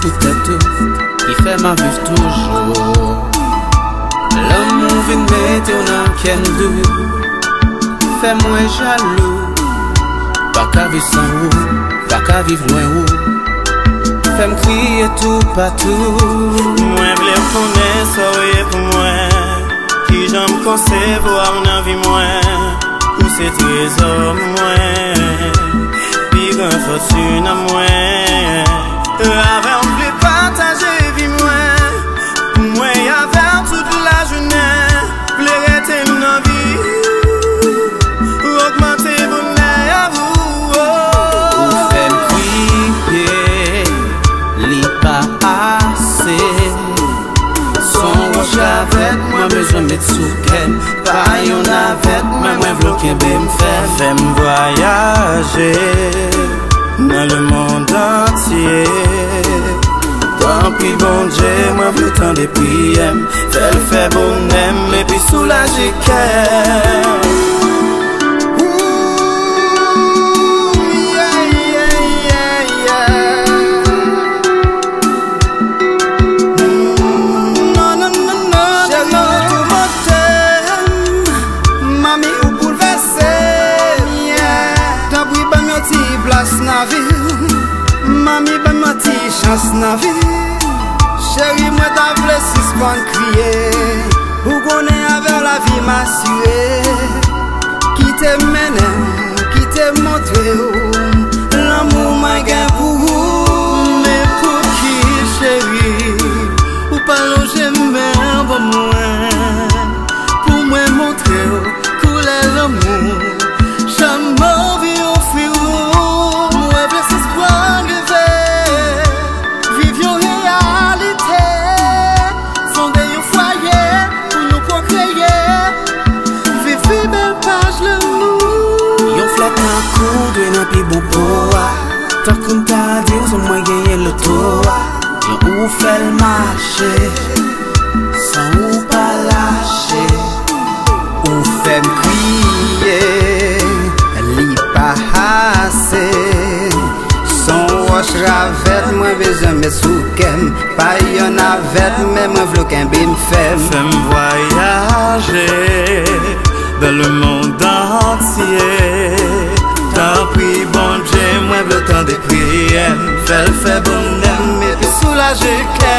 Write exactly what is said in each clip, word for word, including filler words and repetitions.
Poutèt ou ki fè m ap viv toujou. Lanmou vin mete w nan kè m dou. Fè mwen jalou, pa ka viv san ou, pa ka viv lwen ou. Fè m kriye toupatou. Mwen vle w konnen sa w ye pou mwen. Kijan m konsevwa w nan vi mwen. Ou se trezò mwen, pi gran fòtin an mwen. Avè w m vle pataje vi mwen. Pou mwen avè w tout lajounen. Vle rete nan vi, ogmante bonè ou. Ou fè m kriye, li pa ase. Son wòch ravèt mwen bezwen met sou kè m. Pa yon navèt, men mwen vle w kenbe m fèm. Fè m vwayaje nan lemonn antye. Tanpri, Bondye, mwen vle w tande priyè m. Fè l fè bonè m epi soulaje kè m. Ooh, yeah, yeah, yeah, yeah. Non, non, non, non, cheri, non, ou toumante m. Mami, ou boulvèse m, yeah. Tanpri, ban m yon ti plas nan vi m. Mami, ban m yon ti chans nan vi m. Cheri, mwen ta vle sispann kriye. Ou konnen avè w lavi m asire. Kite m mennen w, kite m montre w lanmou mwen gen pou ou. Men pouki, cheri, ou pa lonje men ban mwen, pou mwen montre w koulè lanmou jan m anvi ofri w? Mwen vle sispann reve, viv yon reyalite, fonde yon fwaye pou nou pwokreye. Viv pi bèl paj lanmou. Yon flè tankou w dwe nan pi bon po a. Tankou m ta di w se mwen genyen loto a. Yon ou fè l mache, san ou pa lache. Ou fè m kriye, li pa ase. Son wòch ravèt mwen bezwen met sou kè m. Pa yon navèt, men mwen vle w kenbe m fèm. Fè m vwayaje dans le monde entier. Tanpri, Bondye, mwen vle w tande priyè m. Fè l fè bonè m epi soulaje kè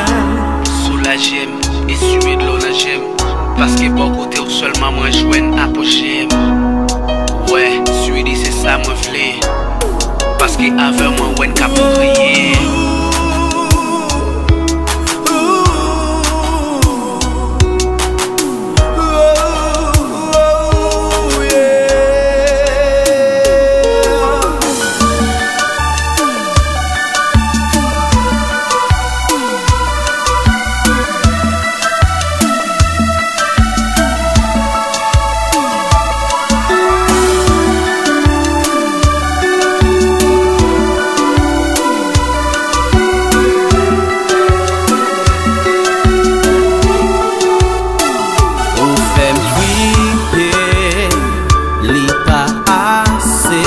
m. Soulaje m e siye dlo nan je m. Paske bò kote w sèlman mwen jwenn apoje m. Wè, Sweety, se sa mwen vle. Paske avè w mwen wè n ka pwokreye. Ou fè m kriye, li pa ase.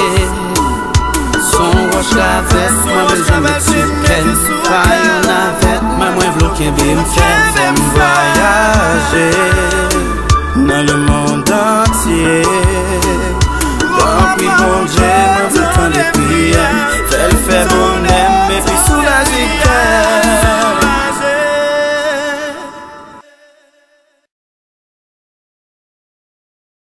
Son wòch ravèt mwen bezwen met sou kè m. Pa yon navèt, men mwen vle w kenbe m fèm. Fè m vwayaje nan lemonn antye. Tanpri, Bondye,